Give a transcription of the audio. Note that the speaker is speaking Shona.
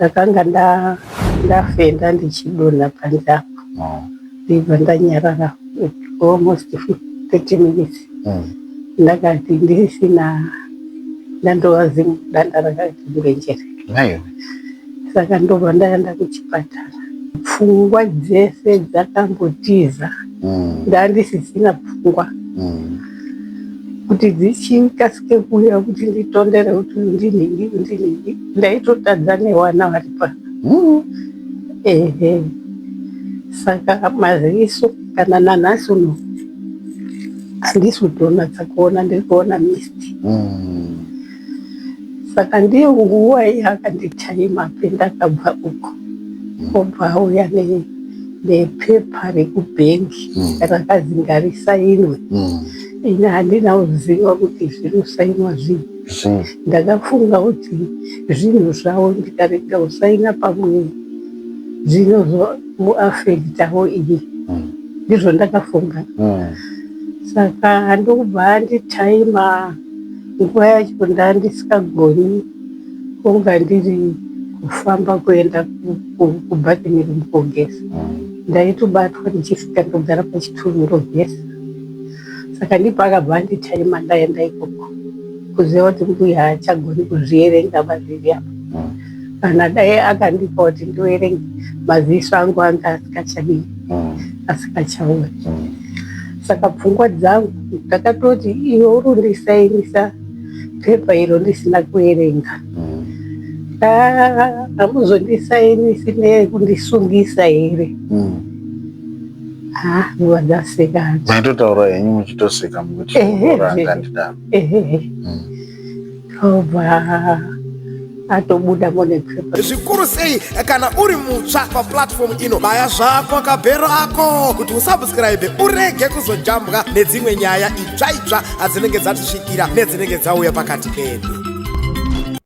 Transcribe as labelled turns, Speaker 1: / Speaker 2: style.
Speaker 1: Ndakanga ndafenda ndichidonha panze apo.
Speaker 2: Oh.
Speaker 1: Ndibva ndanyarara almost 30 minutes. Ndakati ndisina ndandova zimu danda rakati ngwenjere.
Speaker 2: Naiwe.
Speaker 1: Saka ndobva ndaenda kuchipatara. Pfungwa dzese dzakambotiza. Ndandisisina pfungwa. Kuti dzichikasike kuuya kuti nditondere kuti ndinhingi ndinhingi ndaitotadza newana vari pa. Ehe. Saka maziso kana nanhasi uno handisi kutonatsa kuona, ndiri kuona mist. Saka ndiyo nguva yaakanditaima pendakabva uko. Obva auya nepepa rekubhengi rakazi ngarisainwe. Ini handina kuziva kuti zvinosainwa zvii.
Speaker 2: Zvii?
Speaker 1: Ndakafunga kuti zvinhu zvavo ndikarega kusaina pamwe zvinozomuafekitawo ini. Ndizvo ndakafunga. Saka ndokubva anditaima nguva yacho ndandisingagoni kunga ndiri kufamba kuenda kubathroom room kogeza. Ndaitobatwa ndichisvika ndogara pachituru ndogeza. Saka ndipo akabva anditaima ndaenda ikoko kuziva kuti mbuya haachagoni kuzvierenga mazviri apa. Kana dai akandipa kuti ndierenge maziso angu anga asikachadii asikachaoni. Saka pfungwa dzangu ndakatoti iwe uri kundisainisa pepa iro ndisina kuerenga. Hamuzondisainisi nekundisungisa here? Ah, nguva dzaseka hadzo.
Speaker 2: Maitotaura henyu muchitoseka mukuti
Speaker 1: Ehe.
Speaker 2: ranga ndidaro.
Speaker 1: Ehe. Obva atobuda mune pepa.
Speaker 3: Zvikuru sei kana uri mutsva paplatform ino, baya zvako kabhero ako kuti usubscribe urege kuzojambwa nedzimwe nyaya itsva itsva adzinenge dzatisvikira nedzinenge dzauya pakati pedu.